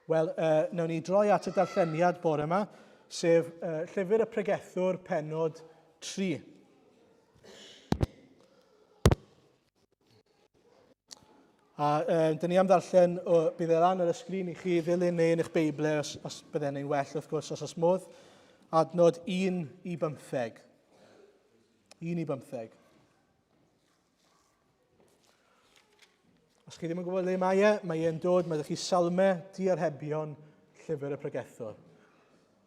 Wel, uh, nawn ni droi at y darlleniad bore yma, sef uh, Llyfr y Pregethwr, penod 3. A uh, dyn ni am ddarllen, o, bydd e lan ar y sgrin i chi ddilyn neu yn eich Beibl os, os bydde'n ein well, wrth gwrs, os oes modd. Adnod 1 i 15. 1 i 15. Os chi ddim yn gwybod le mae e, mae e'n dod, mae ydych chi salme diarhebion llyfr y pregethwr.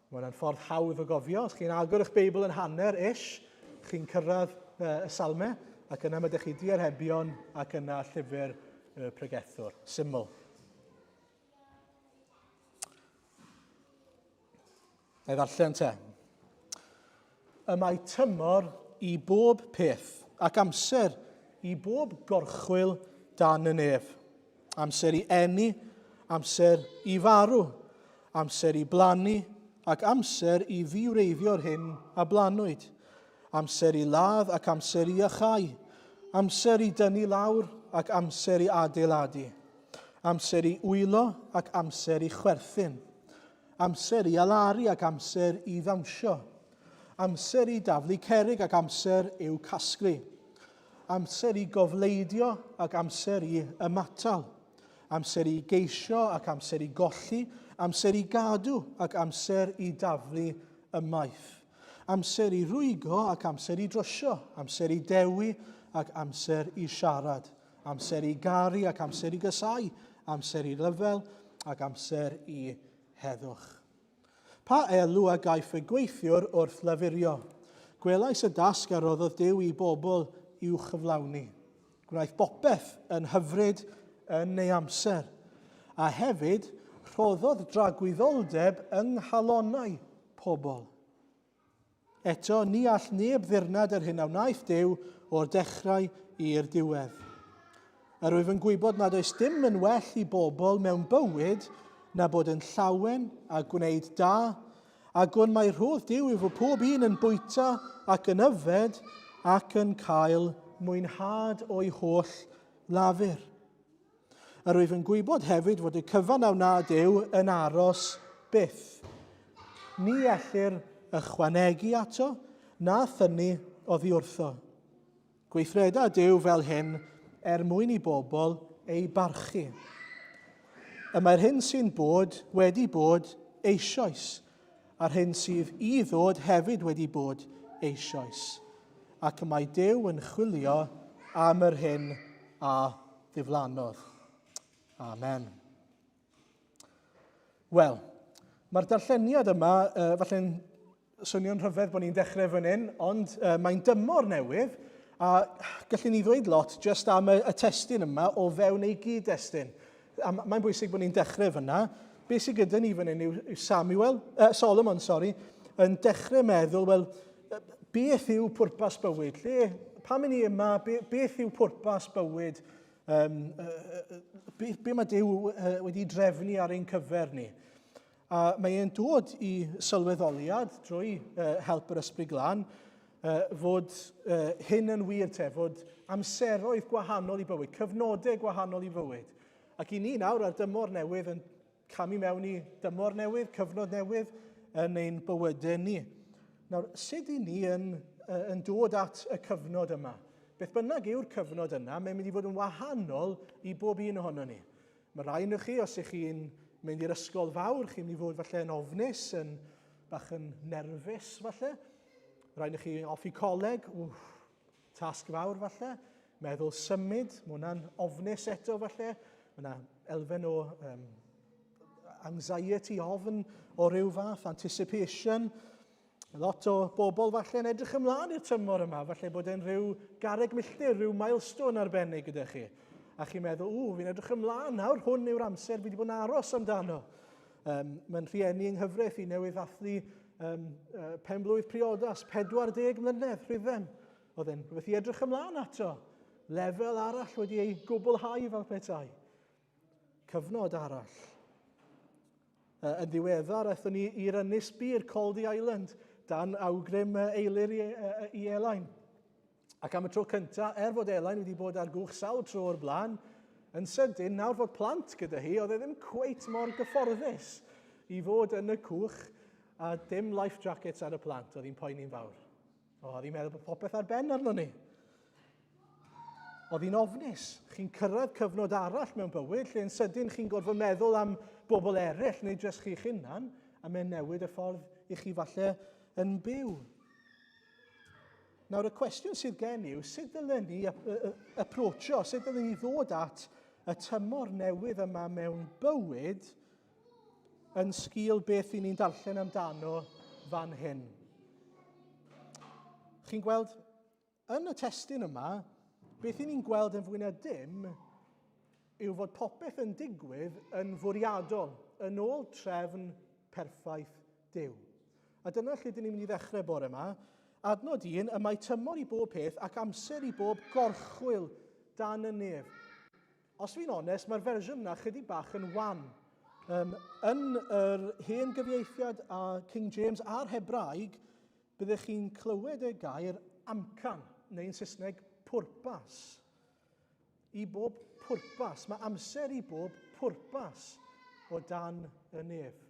Mae hwnna'n ffordd hawdd o gofio. Os chi'n agor eich Beibl yn hanner ish, chi'n cyrraedd y salme, ac yna mae ydych chi diarhebion ac yna llyfr y pregethwr. Syml. Na i ddarllen te. Y mae tymor i bob peth ac amser i bob gorchwyl dan y nef. Amser i eni, amser i farw, amser i blannu ac amser i ddiwreiddio'r hyn a blannwyd. Amser i ladd ac amser i iachau, amser i dynnu lawr ac amser i adeiladu. Amser i wylo ac amser i chwerthin. Amser i alaru ac amser i ddawnsio. Amser i daflu cerrig ac amser i'w casglu. Amser i gofleidio ac amser i ymatal. Amser i geisio ac amser i golli. Amser i gadw ac amser i daflu ymaith. Amser i rwygo ac amser i drwsio. Amser i dewi ac amser i siarad. Amser i garu ac amser i gysau, amser i ryfel ac amser i heddwch. Pa elw a gaiff y gweithiwr wrth lafurio? Gwelais y dasg a roddodd Duw i bobl i'w chyflawni. Gwnaeth bopeth yn hyfryd yn ei amser, a hefyd rhoddodd dragwyddoldeb yng nghalonnau pobl. Eto, ni all neb ddirnad yr hyn a wnaeth Duw o'r dechrau i'r diwedd. Yr wyf yn gwybod nad oes dim yn well i bobl mewn bywyd na bod yn llawen a gwneud da, a gwn mai rhodd Duw yw fod pob un yn bwyta ac yn yfed ac yn cael mwynhad o'i holl lafur. Yr wyf yn gwybod hefyd fod y cyfan a wna Duw yn aros byth. Ni ellir ychwanegu ato na thynnu oddi wrtho. Gweithreda Duw fel hyn er mwyn i bobl ei barchu. Y mae'r hyn sy'n bod wedi bod eisoes, a'r hyn sydd i ddod hefyd wedi bod eisoes. Ac y mae Duw yn chwilio am yr hyn a ddiflannodd. Amen. Wel, mae'r darlleniad yma, uh, falle'n swnio'n rhyfedd bod ni'n dechrau fan hyn, ond uh, mae'n dymor newydd, a gallwn ni ddweud lot jyst am y, y testun yma o fewn ei gyd-destun. A mae'n bwysig bod ni'n dechrau fyna. Be sydd gyda ni fan hyn yw Samuel, uh, Solomon, sorry, yn dechrau meddwl, wel, beth yw pwrpas bywyd? Lle, pam i ni yma, be, beth yw pwrpas bywyd? Um, uh, be, be mae Duw uh, wedi drefnu ar ein cyfer ni? A mae e'n dod i sylweddoliad drwy uh, help yr Ysbryd Glân uh, fod uh, hyn yn wir te, fod amseroedd gwahanol i bywyd, cyfnodau gwahanol i fywyd. Ac i ni nawr ar dymor newydd yn camu mewn i dymor newydd, cyfnod newydd yn ein bywydau ni. Nawr, sut i ni yn, yn dod at y cyfnod yma? Beth bynnag yw'r cyfnod yna, mae'n mynd i fod yn wahanol i bob un ohono ni. Mae rhai yn chi, os ych chi'n mynd i'r ysgol fawr, chi'n mynd i fod falle yn ofnus, yn bach yn nerfus falle. Rhai yn chi off i coleg, wff, Tasg fawr falle, meddwl symud, mae hwnna'n ofnus eto falle. Mae yna elfen o um, anxiety, ofn o ryw fath, anticipation. Lot o bobl falle yn edrych ymlaen i'r tymor yma, falle bod e'n rhyw garreg milltir, rhyw milestone arbennig gyda chi. A chi'n meddwl, ww, fi'n edrych ymlaen nawr, hwn yw'r amser fi wedi bod yn aros amdano. Um, mae'n rhieni yng nghyfraith i newydd ddathlu um, uh, penblwydd priodas, 40 mlynedd, rhyddem. Oedd e'n rhywbeth i edrych ymlaen ato. Lefel arall wedi ei gwblhau fel petai. Cyfnod arall. Uh, yn ddiweddar, aethon ni i'r Ynys Bîr, Caldy Island, dan awgrym Eilir i, i Elain. Ac am y tro cyntaf, er fod Elain wedi bod ar gwch sawl tro o'r blaen, Yn sydyn, nawr fod plant gyda hi, oedd e ddim cweit mor gyfforddus i fod yn y cwch a dim life jackets ar y plant, oedd hi'n poeni'n fawr. O, oedd hi'n meddwl bod popeth ar ben arno ni. Oedd hi'n ofnus. Chi'n cyrraedd cyfnod arall mewn bywyd lle yn sydyn chi'n gorfod meddwl am bobl eraill neu jyst chi'ch hunan, a mae'n newid y ffordd i chi falle yn byw. Nawr, y cwestiwn sydd gen i yw, sut ddylen ni approachio, sut ddylen ni ddod at y tymor newydd yma mewn bywyd yn sgil beth i ni'n darllen amdano fan hyn? Chi'n gweld, yn y testun yma, beth i ni'n gweld yn fwy na dim yw fod popeth yn digwydd yn fwriadol, yn ôl trefn perffaith Duw. A dyna lle dyn ni'n mynd i ddechrau bore yma. Adnod 1, y mae tymor i bob peth ac amser i bob gorchwyl dan y nef. Os fi'n onest, mae'r fersiwn yna chydig bach yn wan. Um, yn yr hen gyfieithiad a King James a'r Hebraeg, byddech chi'n clywed y gair amcan, neu'n Saesneg pwrpas. I bob pwrpas. Mae amser i bob pwrpas o dan y nef.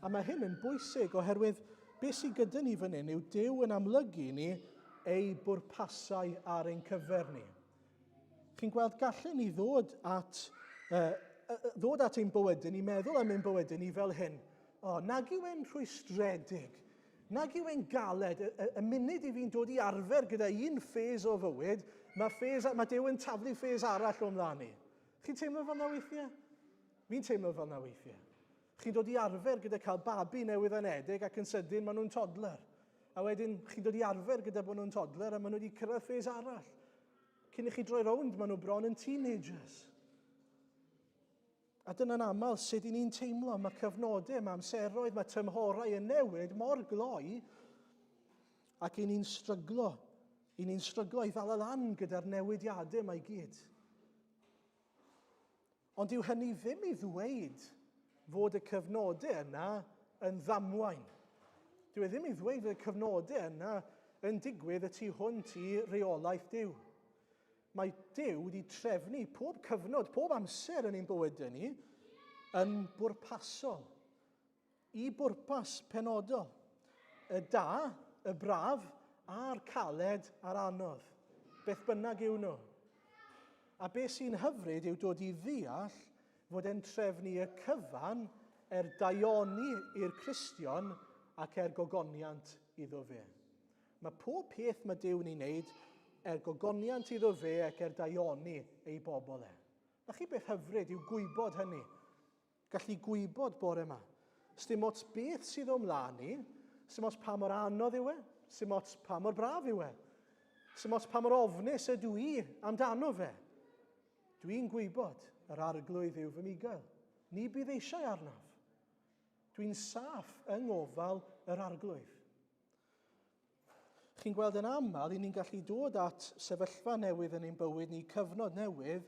A mae hyn yn bwysig oherwydd beth sydd gyda ni fan hyn yw Duw yn amlygu ni ei bwrpasau ar ein cyfer ni. Chi'n gweld, gallen ni ddod at, uh, ddod at ein bywydau ni, meddwl am ein bywydau ni fel hyn. O, nag yw e'n rhwystredig Nag yw e'n galed, y, y, y munud i fi'n dod i arfer gyda un phase o fywyd, mae, phase, mae Duw yn taflu phase arall o'm mlaen i. Chi'n teimlo fel na weithiau? Fi'n teimlo fel na weithiau. Chi'n dod i arfer gyda cael babi newydd anedig ac yn sydyn maen nhw'n toddler. A wedyn chi'n dod i arfer gyda bod nhw'n toddler a maen nhw wedi cyrraedd phase arall. Cyn i chi droi rownd, maen nhw bron yn teenagers. A dyna'n aml sut i ni'n teimlo. Mae cyfnodau, mae amseroedd, mae tymhorau yn newid mor gloi ac i ni'n stryglo. I ni'n stryglo i ddal y lan gyda'r newidiadau yma i gyd. Ond yw hynny ddim i ddweud fod y cyfnodau yna yn ddamwain. Dyw e ddim i ddweud fod y cyfnodau yna yn digwydd y tu hwnt i reolaeth Duw. Mae Duw wedi trefnu pob cyfnod, pob amser yn ein bywydau ni yn bwrpasol, i bwrpas penodol. Y da, y braf, a'r caled a'r anodd. Beth bynnag yw nhw. A beth sy'n hyfryd yw dod i ddeall fod e'n trefnu y cyfan er daioni i'r Cristion ac er gogoniant iddo fe. Mae pob peth mae Duw'n ei wneud er gogoniant iddo fe ac er daioni ei bobl e. Na chi beth hyfryd yw gwybod hynny. Gallu gwybod bore yma. Sdim ots beth sydd o mlaen ni, sdim ots pa mor anodd yw e, sdim ots pa mor braf yw e, sdim ots pa mor ofnus ydw i amdano fe. Dwi'n gwybod yr arglwydd yw fy migael. Ni bydd eisiau arnaf. Dwi'n saff yng ngofal yr arglwydd. Chi'n gweld yn aml, i ni'n gallu dod at sefyllfa newydd yn ein bywyd ni, cyfnod newydd,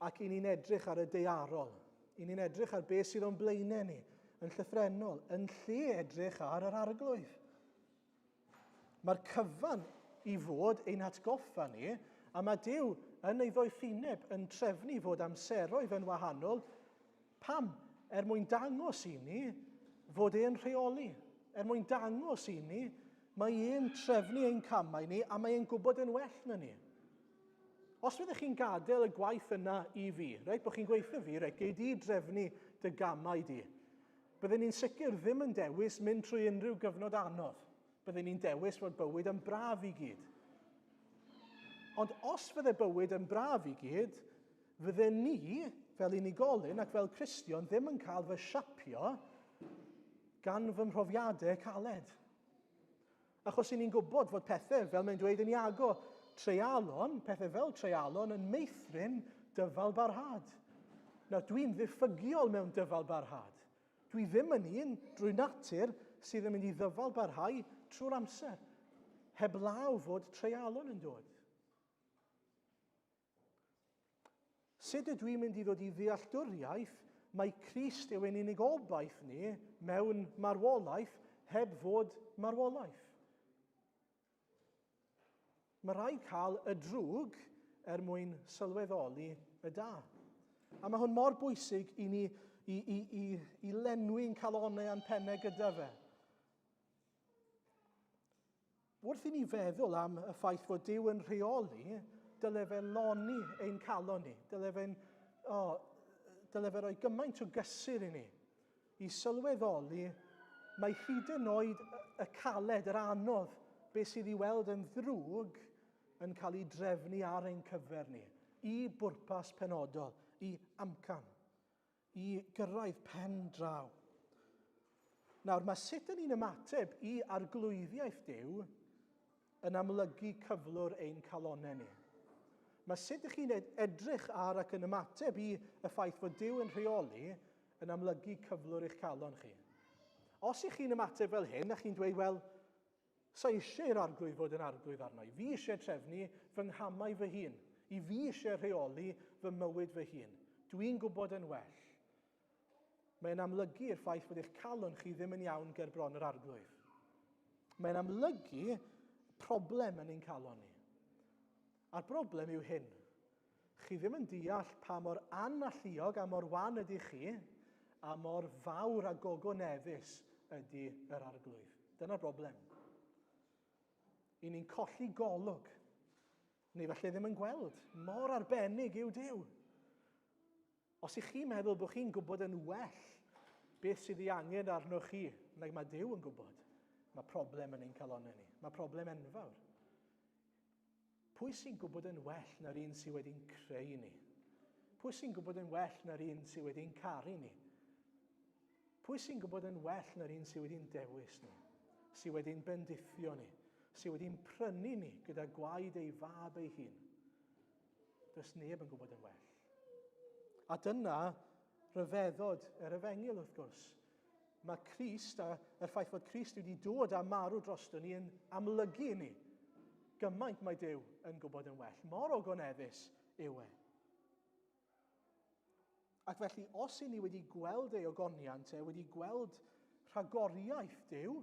ac i ni'n edrych ar y deiarol. I ni'n edrych ar beth sydd o'n blaenau ni, yn llythrennol, yn lle edrych ar yr arglwydd. Mae'r cyfan i fod ein hatgoffa ni, a mae Duw yn ei ddoethineb yn trefnu fod amseroedd yn wahanol Pam? Er mwyn dangos i ni fod e'n rheoli. Er mwyn dangos i ni mae e'n trefnu ein camau ni a mae e'n gwybod yn well na ni. Os fyddech chi'n gadael y gwaith yna i fi, reit, bod chi'n gweithio fi, reit, gei di drefnu dy gamau di. Bydden ni'n sicr ddim yn dewis mynd trwy unrhyw gyfnod anodd. Bydden ni'n dewis fod bywyd yn braf i gyd. Ond os fydde bywyd yn braf i gyd, Fydden ni, fel unigolyn ac fel Cristion, ddim yn cael fy siapio gan fy mhrofiadau caled. Achos i ni'n gwybod fod pethau, fel mae'n dweud yn Iago, treialon, pethau fel treialon yn meithrin dyfal barhad. Nawr, dwi'n ddiffygiol mewn dyfal barhad. Dwi ddim yn un, drwy natur, sydd yn mynd i ddyfal barhau trwy'r amser, heblaw fod treialon yn dod. Sut ydw i'n mynd i ddod i ddealltwriaeth mai Crist yw ein unig obaith ni mewn marwolaeth heb fod marwolaeth? Mae rhaid cael y drwg er mwyn sylweddoli y da. A mae hwn mor bwysig i ni i, i, i, i lenwi'n calonau a'n pennau gyda fe. Wrth i ni feddwl am y ffaith fod Duw yn rheoli, dyle fe loni ein calon ni. Dyle fe'n, oh, dyle fe roi gymaint o gysur i ni i sylweddoli mae hyd yn oed y caled, yr anodd, beth sydd i weld yn ddrwg, yn cael ei drefnu ar ein cyfer ni, i bwrpas penodol, i amcan. I gyrraedd pen draw. Nawr, mae sut yn ni'n ymateb i arglwyddiaeth Duw yn amlygu cyflwr ein calonnau ni. Mae sut ych chi'n edrych ar ac yn ymateb i y ffaith fod Duw yn rheoli yn amlygu cyflwr eich calon chi. Os ych chi'n ymateb fel hyn a chi'n dweud, wel, Sa i eisiau i'r Arglwydd fod yn arglwydd arno i. Fi eisiau trefnu fy nghamau fy hun. I fi eisiau rheoli fy mywyd fy hun. Dwi'n gwybod yn well. Mae'n amlygu i'r ffaith bod eich calon chi ddim yn iawn ger bron yr Arglwydd. Mae'n amlygu problem yn ein calon ni. A'r broblem yw hyn. Chi ddim yn deall pa mor analluog a mor wan ydych chi, a mor fawr a gogoneddus ydy yr Arglwydd. Dyna'r broblem. I ni'n colli golwg, neu falle ddim yn gweld. Mor arbennig yw Duw. Os ych chi'n meddwl bod chi'n gwybod yn well beth sydd ei angen arnoch chi nag mae Duw yn gwybod, mae problem yn ein calonnau ni. Mae problem enfawr. Pwy sy'n gwybod yn well na'r un sydd wedi'n creu ni? Pwy sy'n gwybod yn well na'r un sydd wedi'n caru ni? Pwy sy'n gwybod yn well na'r un sydd wedi'n dewis ni? Sydd wedi'n bendithio ni? Sydd wedi'n prynu ni gyda gwaed ei fab ei hun? Does neb yn gwybod yn well. A dyna rhyfeddod yr efengyl wrth gwrs. Mae Crist a yr ffaith fod Crist wedi dod a marw drosto ni yn amlygu i ni gymaint mae Duw yn gwybod yn well. Mor ogoneddus yw e. Ac felly, os i ni wedi gweld ei ogoniant e, wedi gweld rhagoriaeth Duw,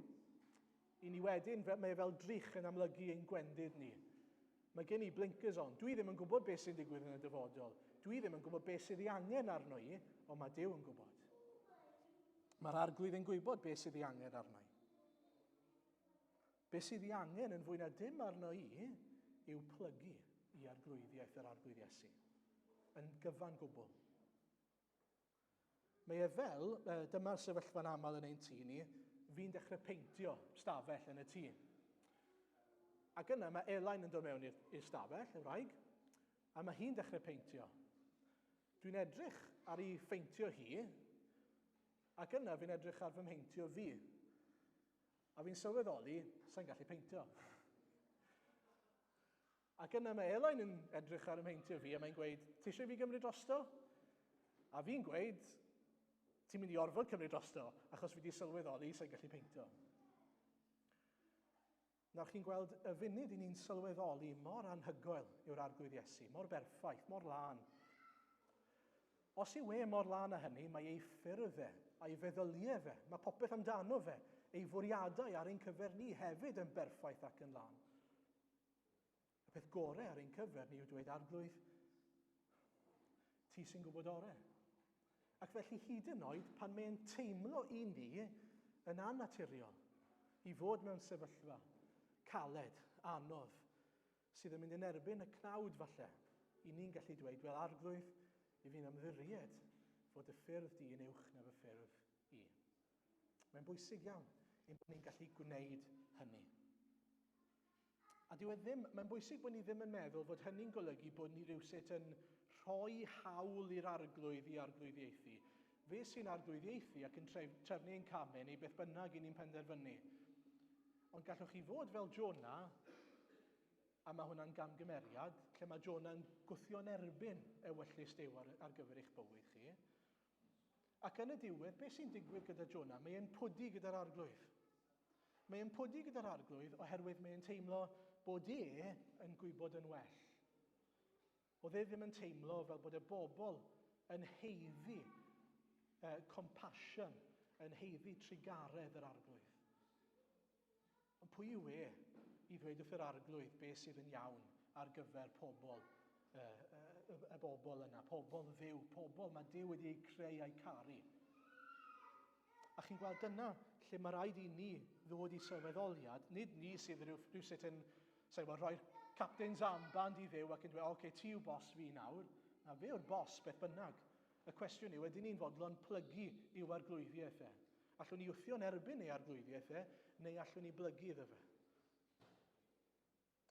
I ni wedyn, mae e fel drych yn amlygu ein gwendid ni. Mae gen i blinkers on. Dwi ddim yn gwybod beth sy'n digwydd yn y dyfodol. Dwi ddim yn gwybod beth sydd ei angen arno i, ond mae Duw yn gwybod. Mae'r arglwydd yn gwybod beth sydd ei angen arno i. Beth sydd ei angen yn fwy na dim arno i yw plygu i arglwyddiaeth yr arglwydd Iesu. Yn gyfan gwbl. Mae e fel, dyma'r sefyllfa'n aml yn ein tŷ ni, fi'n dechrau peintio stafell yn y tŷ. Ac yna mae Elain yn dod mewn i'r stafell, y wraig, a mae hi'n dechrau peintio. Dwi'n edrych ar ei pheintio hi, ac yna fi'n edrych ar fy mheintio fi. A fi'n sylweddoli, sa'n gallu peintio. Ac yna mae Elain yn edrych ar ymheintio fi a mae'n gweud, ti eisiau fi gymryd drosto? A fi'n gweud, ti'n mynd i orfod cymryd drosto, achos fi wedi sylweddoli sa'n gallu peintio. Nawr chi'n gweld y funud i ni'n sylweddoli mor anhygoel yw'r Arglwydd Iesu, mor berffaith, mor lân. Os yw e mor lân â hynny, mae ei ffyrdd e, a'i feddyliau fe, mae popeth amdano fe, ei fwriadau ar ein cyfer ni hefyd yn berffaith ac yn lân. Y peth gorau ar ein cyfer ni yw dweud, Arglwydd, ti sy'n gwybod orau. Ac felly hyd yn oed pan mae'n teimlo i ni yn annaturiol i fod mewn sefyllfa caled, anodd, sydd yn mynd yn erbyn y cnawd falle, i ni'n gallu dweud, wel Arglwydd, i fi'n ymddiried fod y ffyrdd di yn uwch na fy ffyrdd i. Mae'n bwysig iawn ein bod ni'n gallu gwneud hynny. A dyw e ddim, mae'n bwysig bod ni ddim yn meddwl fod hynny'n golygu bod ni rhywsut yn rhoi hawl i'r arglwydd i arglwyddiaethu. Fe sy'n arglwyddiaethu ac yn trefnu ein camau neu beth bynnag i ni'n penderfynu. Ond gallwch chi fod fel Jonah, a mae hwnna'n gamgymeriad, lle mae Jonah yn gwthio'n erbyn ewyllys Duw ar, ar gyfer eich bywyd chi. Ac yn y diwedd, beth sy'n digwydd gyda Jonah? Mae e'n pwdu gyda'r arglwydd. Mae e'n pwdu gyda'r arglwydd oherwydd mae e'n teimlo bod e yn gwybod yn well. Oedd e ddim yn teimlo fel bod y bobl yn heiddi compassion, yn heiddi trugaredd yr arglwydd. Ond pwy yw e i ddweud wrth yr arglwydd beth sydd yn iawn ar gyfer pobl uh, uh, y, y bobl yna, pobl fyw, pobl mae Duw wedi eu creu a'i caru. A chi'n gweld dyna lle mae rhaid i ni ddod i sylweddoliad, nid ni sydd rhyw, rhywsut yn sa'n gwybod, rhoi'r captain's armband i Dduw ac yn dweud, oce, okay, ti yw bos fi nawr. Na, fe yw'r bos, beth bynnag. Y cwestiwn yw, ydyn ni'n fodlon plygu i'w arglwyddiaeth e? Allwn ni wthio'n erbyn ei arglwyddiaeth e, neu allwn ni blygu iddo fe?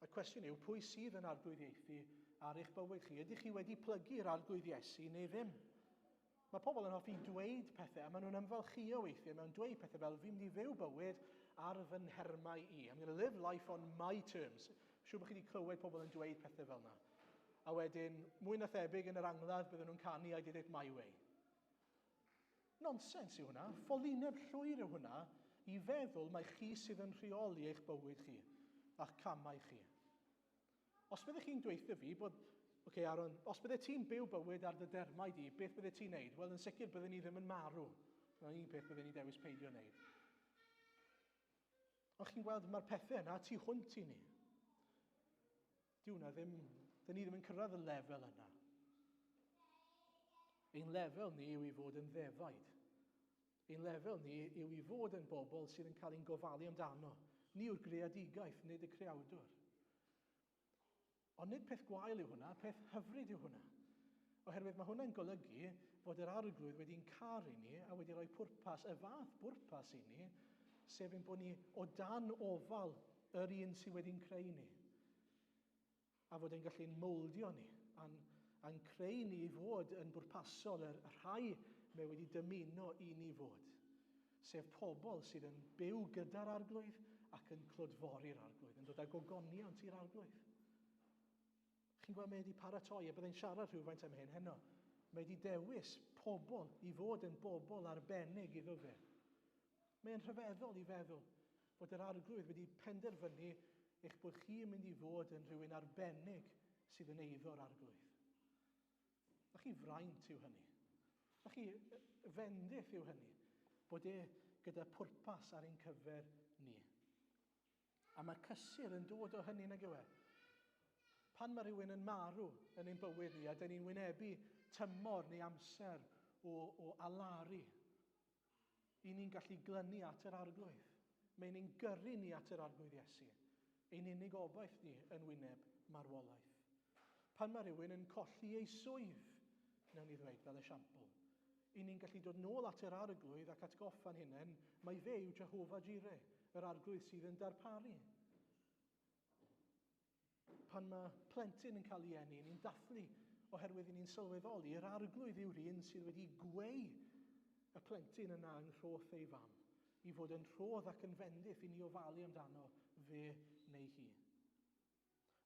Y cwestiwn yw, pwy sydd yn arglwyddiaethu ar eich bywyd chi? Ydych chi wedi plygu i'r Arglwydd Iesu neu ddim? Mae pobl yn hoffi dweud pethau, a maen nhw'n ymfalchïo weithiau mewn dweud pethau fel, fi'n mynd i fyw bywyd ar fy nhermau i. I'm going to live life on my terms. Siŵr bod chi wedi clywed pobl yn dweud pethau fel yna. A wedyn, mwy na thebyg yn yr angladd, bydden nhw'n canu I did it my way. Nonsens yw hwnna, ffolineb llwyr yw hwnna i feddwl mai chi sydd yn rheoli eich bywyd chi a'ch camau chi. Os byddech chi'n dweutho fi bod, oce okay, Aaron, os bydde ti'n byw bywyd ar dy dermau di, beth bydde ti'n neud? Wel, yn sicr bydden ni ddim yn marw. Dyna un peth bydden ni dewis peidio wneud. Ond chi'n gweld, mae'r pethau yna tu hwnt i ni. Dyw hwnna ddim, dyn ni ddim yn cyrraedd y lefel yna. Ein lefel ni yw i fod yn ddefaid. Ein lefel ni yw i fod yn bobl sydd yn cael ein gofalu amdano. Ni yw'r greadigaeth, nid y creawdwr. Ond nid peth gwael yw hwnna, peth hyfryd yw hwnna. Oherwydd mae hwnna'n golygu fod yr arglwydd wedi'n caru ni a wedi rhoi pwrpas, y fath bwrpas i ni, sef ein bod ni o dan ofal yr un sydd wedi'n creu ni. A fod e'n gallu'n mowldio ni a'n, a'n creu ni i fod yn bwrpasol yr rhai mae wedi dymuno i ni fod. Sef pobl sydd yn byw gyda'r arglwydd ac yn clodfori'r arglwydd, yn dod â gogoniant i'r arglwydd. Chi'n gweld, mae wedi paratoi, a byddai'n siarad rhywfaint am hyn heno. Mae wedi dewis pobl i fod yn bobl arbennig iddo fe. Mae'n rhyfeddol i feddwl fod yr arglwydd wedi penderfynu eich bod chi'n mynd i fod yn rhywun arbennig sydd yn eiddo'r arglwydd. Na chi fraint yw hynny. Na chi fendith yw hynny. Bod e gyda pwrpas ar ein cyfer ni. A mae cysur yn dod o hynny, nag yw e? Pan mae rhywun yn marw yn ein bywyd ni, a dyn ni'n wynebu tymor neu amser o, o alaru, i ni'n gallu glynu at yr arglwydd. Mae'n ein gyrru ni at yr arglwydd Iesu. Ein unig obaith ni yn wyneb marwolaeth. Pan mae rhywun yn colli ei swydd, wnawn ni ddweud fel esiampl, i ni'n gallu dod nôl at yr arglwydd ac atgoffa'n hunain mai fe yw Jehovah Jireh, yr arglwydd sydd yn darparu. Pan mae plentyn yn cael ei eni, ni'n dathlu oherwydd i ni'n sylweddoli yr arglwydd yw'r un sydd wedi gweu y plentyn yna yng nghroth ei fam, i fod yn rhodd ac yn fendith i ni ofalu amdano fe neu hi.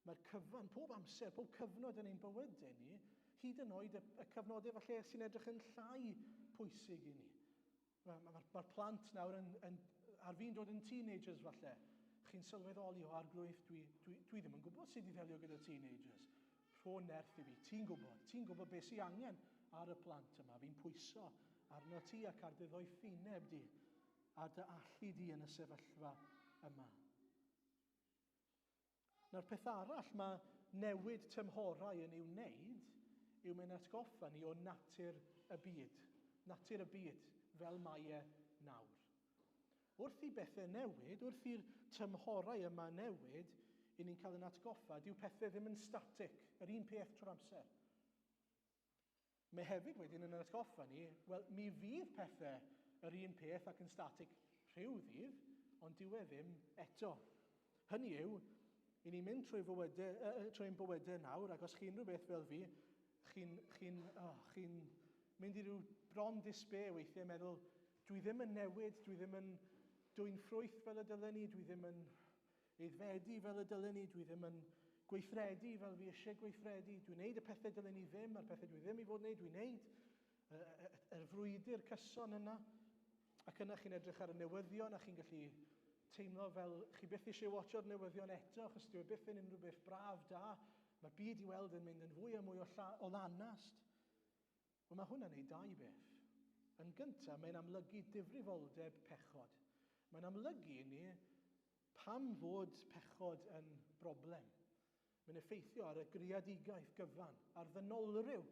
Mae'r cyfan, pob amser, pob cyfnod yn ein bywydau ni, hyd yn oed y, y cyfnodau falle sy'n edrych yn llai pwysig i ni. Mae'r ma, ma, ma plant nawr yn, yn, ar fi'n dod yn teenagers falle. Chi'n sylweddoli o arglwydd, dwi, dwi, dwi ddim yn gwybod sut i ddelio gyda teenagers. Rho nerth i fi, ti'n gwybod, ti'n gwybod beth sy'n angen ar y plant yma. Fi'n pwyso arno ti ac ar dy ddoethineb di, a dy allu di yn y sefyllfa yma. Nawr, peth arall mae newid tymhorau yn ei wneud yw mae'n atgoffa ni o natur y byd. Natur y byd fel mae e nawr. Wrth i bethau newid, wrth i'r tymhorau yma newid, i ni'n cael yn atgoffa, dyw pethau ddim yn static, yr un peth trwy'r amser. Mae hefyd wedyn yn atgoffa ni, wel, mi fydd pethau yr un peth ac yn static rhyw ddydd, ond dyw e ddim eto. Hynny yw, i ni'n mynd trwy, fywydau, uh, trwy ein bywydau nawr, ac os chi'n rhywbeth fel fi, chi'n chi oh, chi mynd i ryw bron dispe weithiau, meddwl, dwi ddim yn newid, dwi ddim yn dwy'n ffrwyth fel y dylen ni, dwi ddim yn Aeddfedu fel y dylen ni, dwi ddim yn gweithredu fel fi eisiau gweithredu, dwi'n neud y pethau dylen ni ddim a'r pethau dwi ddim i fod wneud, dwi'n neud yr frwydr cyson yna. Ac yna chi'n edrych ar y newyddion a chi'n gallu teimlo fel chi byth eisiau watcho'r newyddion eto, achos dyw e byth yn unrhyw beth braf da. Mae'r byd i weld yn mynd yn fwy a mwy o, lla, o lanast. Wel, mae hwnna'n neud dau beth. Yn gyntaf, mae'n amlygu difrifoldeb pechod. Mae'n amlygu i ni pam fod pechod yn broblem. Mae'n effeithio ar y greadigaeth gyfan, ar ddynolryw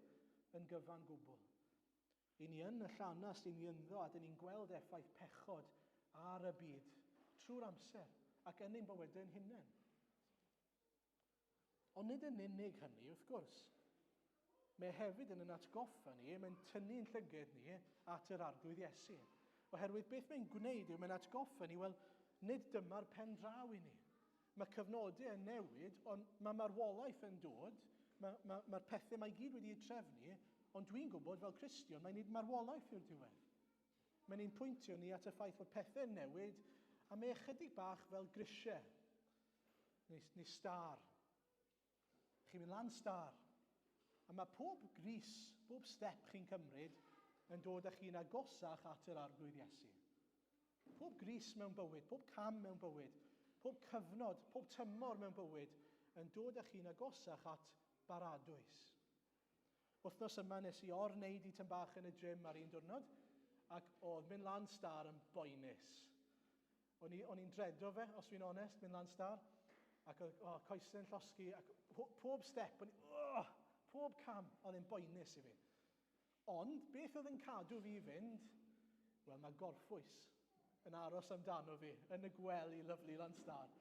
yn gyfan gwbl. I ni yn y llanast, i ni ynddo, a dyn ni'n gweld effaith pechod ar y byd trwy'r amser ac yn ein bywydau'n hunain. Ond nid yn unig hynny, wrth gwrs. Mae hefyd yn yn atgoffa ni, mae'n tynnu'n llyged ni at yr Arglwydd Iesu. Oherwydd beth mae'n gwneud yw mae'n atgoffa ni, wel, nid dyma'r pen draw i ni. Mae cyfnodau yn newid, ond mae marwolaeth yn dod, mae'r mae, mae pethau mae gyd wedi'u trefnu, ond dwi'n gwybod fel Cristion, mae nid marwolaeth yw'r diwedd. Mae'n ein pwyntio ni at y ffaith bod pethau'n newid, a mae ychydig bach fel grisiau, neu, neu star. Chi'n mynd lan star. A mae pob gris, pob step chi'n cymryd yn dod â chi'n agosach at yr Arglwydd Iesu. Pob gris mewn bywyd, pob cam mewn bywyd, pob cyfnod, pob tymor mewn bywyd yn dod â chi'n agosach at baradwys. Wythnos yma nes i or-wneud i tyn bach yn y gym ar un diwrnod ac oedd mynd lan star yn boenus. O'n i, o'n i'n dredo fe, os fi'n onest, mynd lan star. Ac oedd oh, coesau'n llosgi, ac pob step, o'n i, oh, pob cam, oedd e'n boenus i fi. Ond, beth oedd yn cadw fi i fynd? Wel, mae gorffwys yn aros amdano fi, yn y gwely lyflu lan star.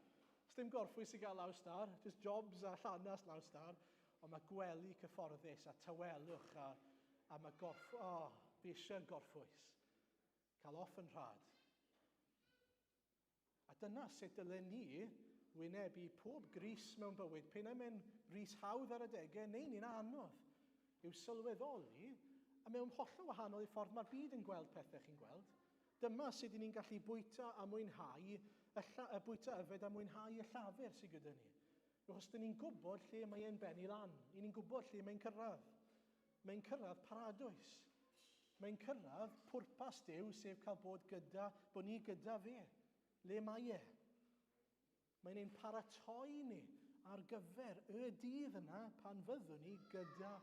Os dim gorffwys i gael lawr star, just jobs a llanas lawr star, ond mae gwely cyfforddus a tawelwch a, a mae gorff... Oh, fi eisiau gorffwys. Cael off yn rhad. A dyna sut dylen ni wynebu pob gris mewn bywyd, pe na mae'n ris hawdd ar adegau neu ni'n anodd, yw sylweddoli, a mewn hollol wahanol i ffordd mae'r byd yn gweld pethau chi'n gweld. Dyma sut ni'n gallu bwyta a mwynhau, y, lla, y bwyta yfed a mwynhau y llafur sydd gyda ni. Achos dyn ni'n gwybod lle mae e'n bennu lan. I ni'n gwybod lle mae'n cyrraedd. Mae'n cyrraedd paradwys. Mae'n cyrraedd pwrpas Duw, sef cael bod gyda, bod ni gyda fe. Le mae e? Mae'n ein paratoi ni ar gyfer y dydd yna pan fyddwn ni gyda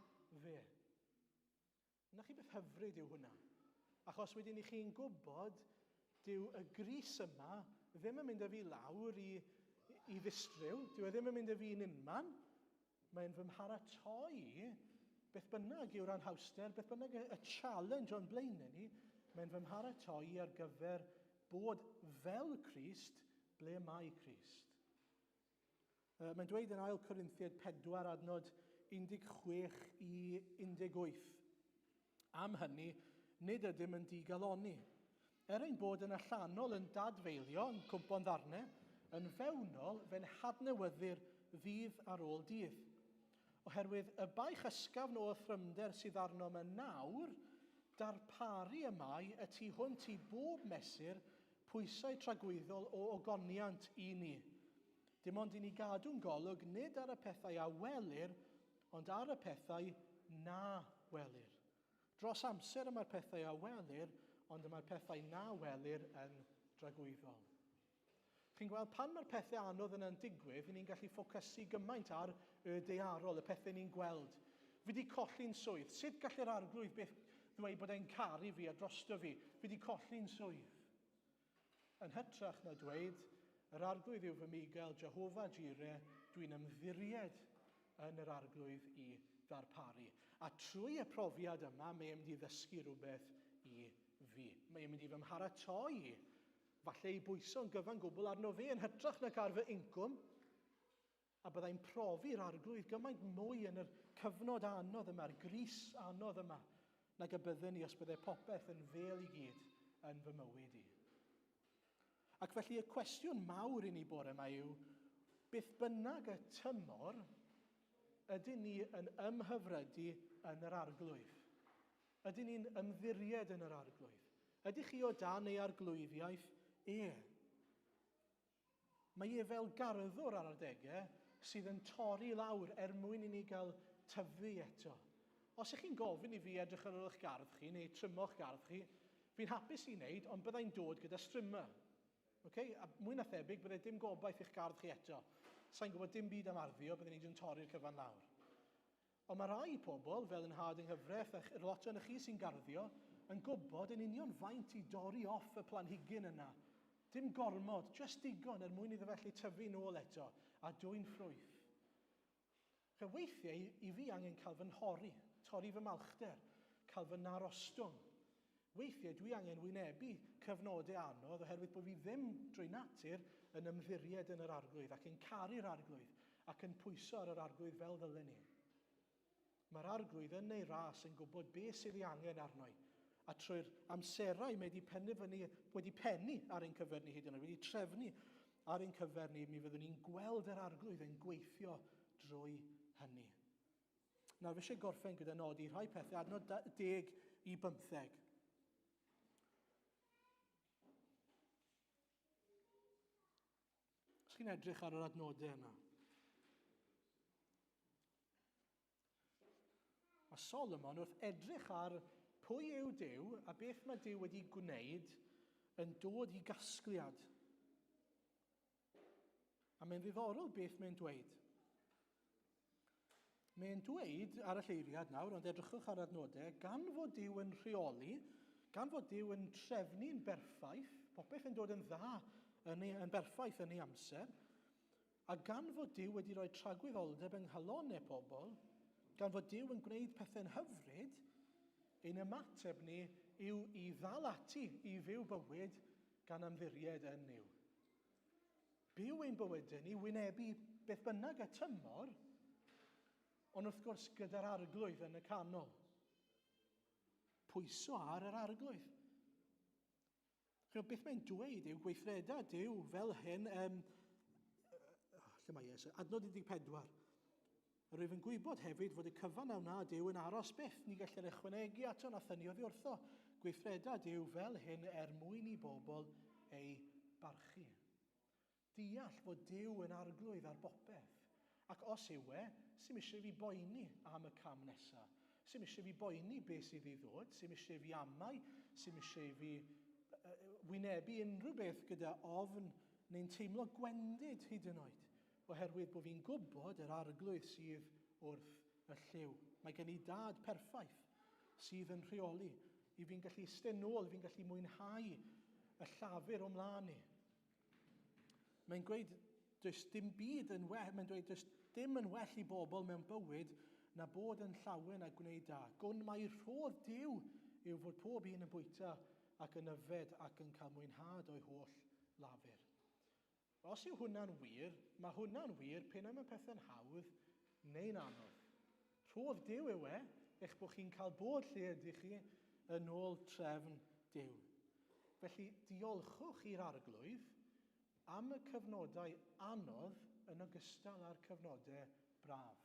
fe. Na chi beth hyfryd yw hwnna. Achos wedyn i chi'n gwybod, dyw y gris yma ddim yn mynd â fi lawr i, i ddistryw, dyw e ddim yn mynd â fi'n unman, mae'n fy mharatoi beth bynnag yw'r anhawster, beth bynnag y, y challenge o'n blaenau ni, mae'n fy mharatoi ar gyfer bod fel Crist ble mae Crist. Mae'n dweud yn Ail Corinthiaid 4 adnod 16 i 18. Am hynny, nid ydym yn digalonni. Er ein bod yn allanol yn dadfeilio, yn cwmpo'n ddarnau, yn fewnol fe'n hadnewyddir ddydd ar ôl dydd. Oherwydd y baich ysgafn o othrymder sydd arnom yn nawr, darparu y mae y tu hwnt i bob mesur pwysau tragwyddol o ogoniant i ni. Dim ond i ni gadw'n golwg nid ar y pethau a welir, ond ar y pethau na welir. Dros amser y mae'r pethau a welir, ond y mae'r pethau na welir yn dragwyddol. Chi'n gweld, pan mae'r pethau anodd yna'n digwydd, ni'n gallu ffocysu gymaint ar y daearol, y pethau ni'n gweld. Fi wedi colli'n swydd. Sut gall yr arglwydd beth ddweud bod e'n caru fi a drosto fi? Fi wedi colli'n swydd. Yn hytrach na dweud, yr arglwydd yw fy miguel, Jehovah Jireh, dwi'n ymddiried yn yr arglwydd i ddarparu. A trwy y profiad yma, mae e'n mynd i ddysgu rhywbeth i fi. Mae e'n mynd i fy mharatoi i. Falle i bwyso'n gyfan gwbl arno fe yn hytrach nag ar fy incwm. A byddai'n profi'r arglwydd gymaint mwy yn yr cyfnod anodd yma, yr gris anodd yma, nag y bydden ni os byddai popeth yn fel i gyd yn fy mywyd i. Ac felly y cwestiwn mawr i ni bore yma yw, beth bynnag y tymor, ydyn ni yn ymhyfrydu yn yr arglwydd? Ydyn ni'n ymddiried yn yr arglwydd? Ydych chi o dan ei arglwyddiaeth e? Mae e fel garddwr ar adegau sydd yn torri lawr er mwyn i ni gael tyfu eto. Os ych chi'n gofyn i fi edrych ar ôl eich gardd chi neu trymo'ch gardd chi, fi'n hapus i wneud, ond byddai'n dod gyda strimmer. Okay? A mwy na thebyg, byddai dim gobaith i'ch gardd chi eto. Sa'n gwybod dim byd am arddio, byddwn ni'n torri'r cyfan lawr. Ond mae rai pobl, fel yn nhad yng nghyfraith a lot ohonoch chi sy'n garddio, yn gwybod yn union faint i dorri off y planhigyn yna. Dim gormod, jyst digon er mwyn iddo felly tyfu nôl eto a dwyn ffrwyth. Fe weithiau i fi angen cael fy nhorri, torri fy malchder, cael fy narostwng. Weithiau dwi angen wynebu cyfnodau anodd oherwydd bod fi ddim drwy natur yn ymddiried yn yr arglwydd ac yn caru'r arglwydd ac yn pwyso ar yr arglwydd fel ddylen ni. Mae'r arglwydd yn ei ras yn gwybod beth sydd ei angen arno i, a trwy'r amserau mae wedi penderfynu, wedi pennu ar ein cyfer ni hyd yn oed, wedi trefnu ar ein cyfer ni, mi fyddwn ni'n gweld yr arglwydd yn gweithio drwy hynny. Nawr, fi eisiau gorffen gyda nodi rhai pethau, adnod 10 i 15. Os chi'n edrych ar yr adnodau yna. Mae Solomon wrth edrych ar pwy yw Duw a beth mae Duw wedi gwneud yn dod i gasgliad. A mae'n ddiddorol beth mae'n dweud. Mae'n dweud ar y lleiriad nawr, ond edrychwch ar adnodau, gan fod Duw yn rheoli, gan fod Duw yn trefnu'n berffaith, popeth yn dod yn dda, yn, ei, yn berffaith yn ei amser, A gan fod Duw wedi rhoi tragwyddoldeb yng nghalonau pobl, gan fod Duw yn gwneud pethau'n hyfryd, ein ymateb ni yw i ddal ati i fyw bywyd gan ymddiried yn Nuw. Byw ein bywydau ni, wynebu beth bynnag y tymor, ond wrth gwrs gyda'r arglwydd yn y canol. Pwyso ar yr arglwydd. Chymod, beth mae'n dweud yw gweithreda Duw fel hyn, um, lle mae e, adnod 14. Rwyf yn gwybod hefyd fod y cyfan a wna Duw yn aros byth, ni gellir ychwanegu ato na thynnu oddi wrtho. Gweithreda Duw fel hyn er mwyn i bobl ei barchu. Deall fod Duw yn arglwydd ar bopeth. Ac os yw e, sy'm eisiau fi boeni am y cam nesa. Sy'm eisiau fi boeni beth sydd i ddod, sy'm eisiau fi amau, sy'm eisiau fi wynebu unrhyw beth gyda ofn neu'n teimlo gwendid hyd yn oed, oherwydd bod fi'n gwybod yr arglwydd sydd wrth y llyw. Mae gen i dad perffaith sydd yn rheoli, i fi'n gallu eistedd nôl, i fi'n gallu mwynhau y llafur o mlaen i. Mae'n gweud, does dim byd yn well, mae'n dweud, does dim yn well i bobl mewn bywyd na bod yn llawen a gwneud da. Gwn mai rhodd Duw yw fod pob un yn bwyta ac yn yfed ac yn cael mwynhad o'i holl lafur. Os yw hwnna'n wir, mae hwnna'n wir p'un ai mae pethau'n hawdd neu'n anodd. Rhodd Duw yw e, eich bod chi'n cael bod lle ydych chi yn ôl trefn Duw. Felly, diolchwch i'r Arglwydd am y cyfnodau anodd yn ogystal â'r cyfnodau braf.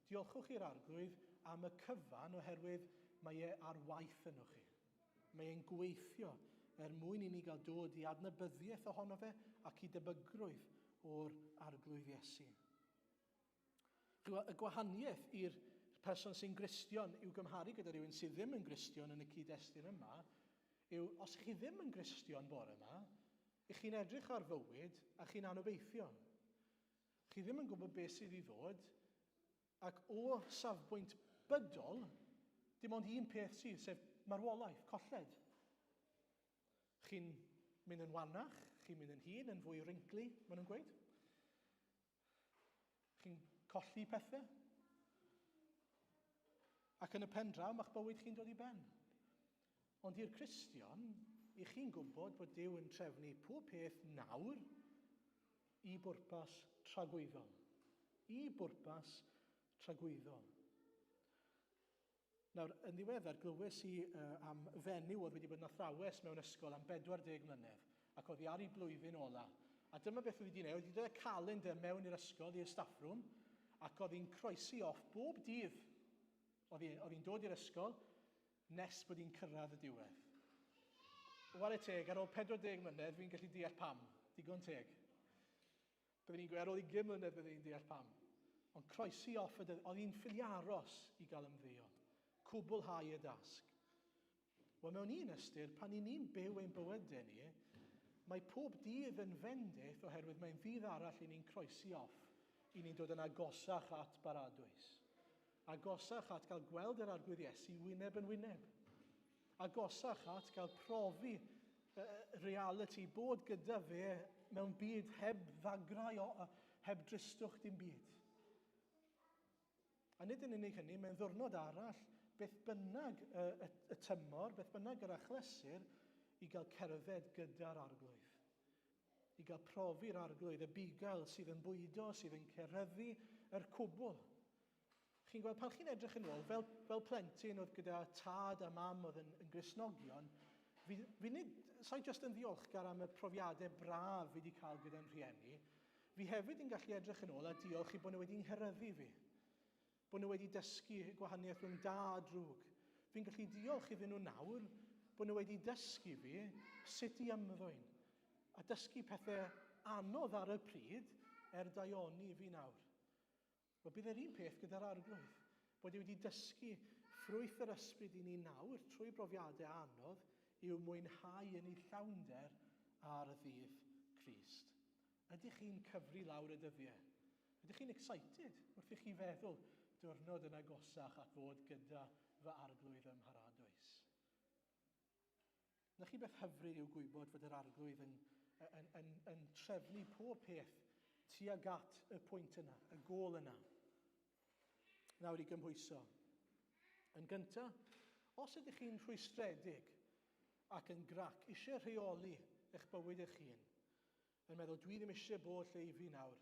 Diolchwch i'r Arglwydd am y cyfan oherwydd mae e ar waith yno chi. Mae e'n gweithio er mwyn i ni gael dod i adnabyddiaeth ohono fe ac i debygrwydd o'r Arglwydd Iesu. Chymod, y gwahaniaeth i'r person sy'n Gristion i'w gymharu gyda rhywun sydd ddim yn Gristion yn y cyd-destun yma yw, os chi ddim yn Gristion bore yma, ych chi'n edrych ar fywyd a chi'n anobeithiol. Chi ddim yn gwybod beth sydd i ddod, ac o safbwynt bydol, dim ond un peth sydd, sef marwolaeth, colled. Chi'n mynd yn wanach, chi'n mynd yn hŷn, yn fwy wrinkly, maen nhw'n gweud. Chi'n colli pethau. Ac yn y pen draw, mae'ch bywyd chi'n dod i ben. Ond i'r Cristion, i chi'n gwybod bod Duw yn trefnu pob peth nawr i bwrpas tragwyddol. I bwrpas tragwyddol. Nawr, yn ddiweddar, glywes i uh, am fenyw oedd wedi bod yn athrawes mewn ysgol am 40 mlynedd, ac oedd hi ar ei blwyddyn ola. A dyma beth oedd wedi gwneud, oedd wedi dod â calendar mewn i'r ysgol, i'r staff room, ac oedd hi'n croesi off bob dydd. Oedd hi'n dod i'r ysgol nes bod hi'n cyrraedd y diwedd. Ware teg, ar ôl 40 mlynedd, fi'n gallu deall pam. Digon teg. Byddwn i'n gweud ar ôl 20 mlynedd byddwn i'n deall pam. Ond croesi off y dydd, oedd hi'n ffili aros i gael ymddeol. Cwblhau y dasg. Wel, mewn un ystyr, pan i ni'n byw ein bywydau ni, mae pob dydd yn fendith oherwydd mae'n ddydd arall i ni'n croesi off, i ni'n dod yn agosach at baradwys. Agosach at gael gweld yr Arglwydd Iesu wyneb yn wyneb. Agosach at gael profi reality, bod gyda fe mewn byd heb ddagrau, heb dristwch dim byd. A nid yn unig hynny, mae'n ddwrnod arall, beth bynnag y, y, y tymor, beth bynnag yr achlysur, i gael cerdded gyda'r arglwydd. I gael profi'r arglwydd, y bugail sydd yn bwydo, sydd yn ceryddu yr cwbl. Chi'n gweld, pan chi'n edrych yn ôl, fel, fel plentyn oedd gyda tad a mam oedd yn, yn Gristnogion, fi, fi nid, sa'i just yn ddiolchgar am y profiadau braf fi wedi cael gyda'n rhieni, fi hefyd yn gallu edrych yn ôl a diolch i bod nhw wedi ngheryddu fi. Bod nhw wedi dysgu gwahaniaeth rhwng da a drwg. Fi'n gallu diolch iddyn nhw nawr bod nhw wedi dysgu fi sut i ymddwyn a dysgu pethau anodd ar y pryd er daioni fi nawr. Wel, bydd yr un peth gyda'r Arglwydd, bod e wedi dysgu ffrwyth yr ysbryd i ni nawr trwy brofiadau anodd i'w mwynhau yn ei llawnder ar ddydd Crist. Ydych chi'n cyfri lawr y dyddiau? Ydych chi'n excited wrth i chi feddwl diwrnod yn agosach at fod gyda fy Arglwydd ym Mharadwys? Na chi beth hyfryd yw gwybod fod yr Arglwydd yn, yn, yn, yn trefnu pob peth tuag at y pwynt yna, y gôl yna. Nawr i gymhwyso. Yn gyntaf, os ydych chi'n rhwystredig ac yn grac, eisiau rheoli eich bywyd eich hun, yn meddwl, dwi ddim eisiau bod lle i fi nawr,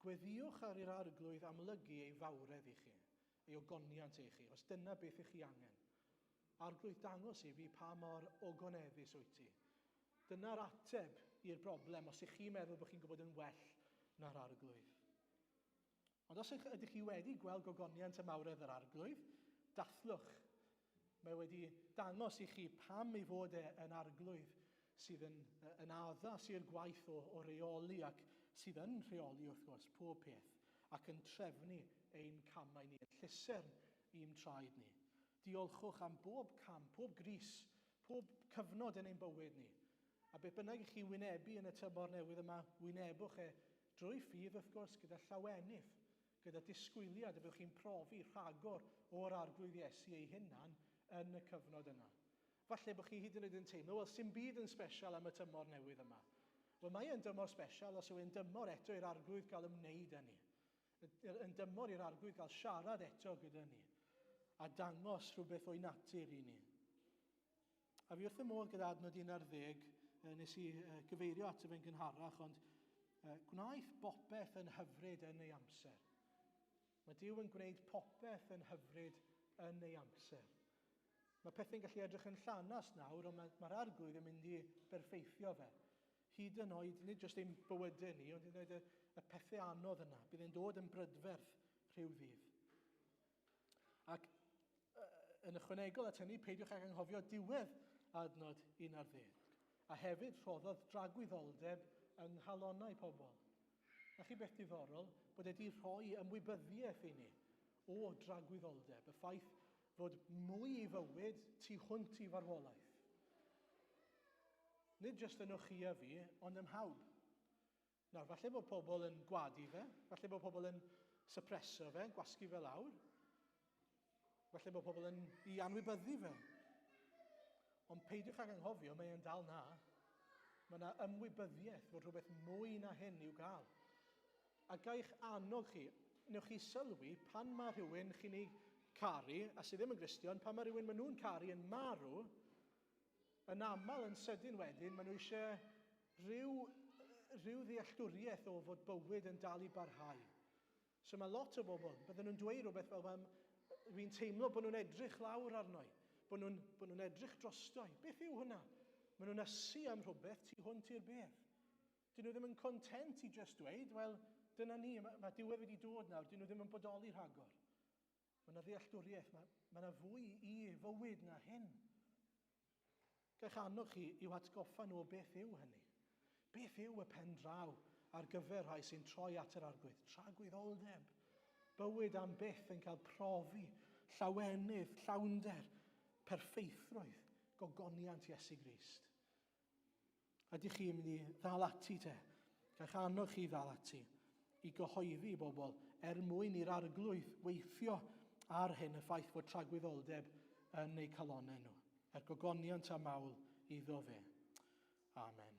gweddïwch ar i'r Arglwydd amlygu ei fawredd i chi, ei ogoniant i chi, os dyna beth ych chi angen. Arglwydd, dangos i fi pa mor ogoneddus wyt ti. Dyna'r ateb i'r broblem os ych chi'n meddwl bod chi'n gwybod yn well na'r Arglwydd. Ond os ydych chi wedi gweld gogoniant y mawredd yr Arglwydd, dathlwch. Mae wedi dangos i chi pam ei fod e yn Arglwydd sydd yn, yn addas i'r gwaith o, o reoli ac sydd yn rheoli wrth gwrs pob peth ac yn trefnu ein camau ni, yn llusern i'n traed ni. Diolchwch am bob cam, pob gris, pob cyfnod yn ein bywyd ni. A beth bynnag i chi wynebu yn y tymor newydd yma, wynebwch e drwy ffydd wrth gwrs, gyda llawenydd, gyda disgwyliad y byddwch chi'n profi rhagor o'r Arglwydd Iesu ei hunan yn y cyfnod yna. Falle bod chi hyd yn oed yn teimlo, wel, sy'n byd yn special am y tymor newydd yma. Wel, mae e'n dymor special os yw e'n dymor eto i'r Arglwydd gael ymwneud â ni. Yn dymor i'r Arglwydd gael siarad eto gyda ni a dangos rhywbeth o'i natur i ni. A fi wrth y modd gyda adnod 11, nes i gyfeirio ato fe'n gynharach, ond gwnaeth bopeth yn hyfryd yn ei amser. Mae Duw yn gwneud popeth yn hyfryd yn ei amser. Mae pethau'n gallu edrych yn llanast nawr, ond mae'r mae arglwydd yn mynd i berffeithio fe. Hyd yn oed, nid jyst ein bywydau ni, ond hyd yn oed y, y pethau anodd yna. Bydd e'n dod yn brydferth rhyw ddydd. Ac yn ychwanegol at hynny, peidiwch ag anghofio diwedd adnod 11. A hefyd rhoddodd dragwyddoldeb yng nghalonnau pobl. Na chi beth diddorol, bod wedi rhoi ymwybyddiaeth i ni o dragwyddoldeb, y ffaith fod mwy i fywyd tu hwnt i farwolaeth. Nid jyst yn chi a fi, ond ym mhawb. Nawr, falle bod pobl yn gwadu fe, falle bod pobl yn suppreso fe, gwasgu fe lawr. Falle bod pobl yn i anwybyddu fe. Ond peidiwch ag anghofio, mae e'n dal na. Mae yna ymwybyddiaeth fod rhywbeth mwy na hyn i'w gael. A gaich annog chi, newch chi sylwi pan mae rhywun chi'n ei caru, a sydd ddim yn Gristion, pan mae rhywun maen nhw'n caru yn marw, yn aml yn sydyn wedyn, maen nhw eisiau rhyw, rhyw ddealltwriaeth o fod bywyd yn dal i barhau. So mae lot o bobl, bydden nhw'n dweud rhywbeth fel, fel fi'n teimlo bod nhw'n edrych lawr arno i, bod nhw'n, bod nhw'n edrych drosto i. Beth yw hwnna? Maen nhw'n ysu am rhywbeth tu hwnt i'r bedd. Dyn nhw ddim yn content i just dweud, wel, dyna ni, mae, mae diwedd wedi dod nawr, dyn nhw ddim yn bodoli rhagor. Mae yna ddealltwriaeth, mae, mae yna fwy i fywyd na hyn. Gallech annog chi i'w hatgoffa nhw o beth yw hynny. Beth yw y pen draw ar gyfer rhai sy'n troi at yr arglwydd? Tragwyddoldeb. Bywyd am byth yn cael profi, llawenydd, llawnder, perffeithrwydd, gogoniant Iesu Grist. Ydych chi'n mynd i ddal ati te? Gallech annog chi ddal ati i gyhoeddi i bobl er mwyn i'r arglwydd weithio ar hyn y ffaith fod tragwyddoldeb yn eu calonau nhw, er gogoniant a mawl iddo fe. Amen.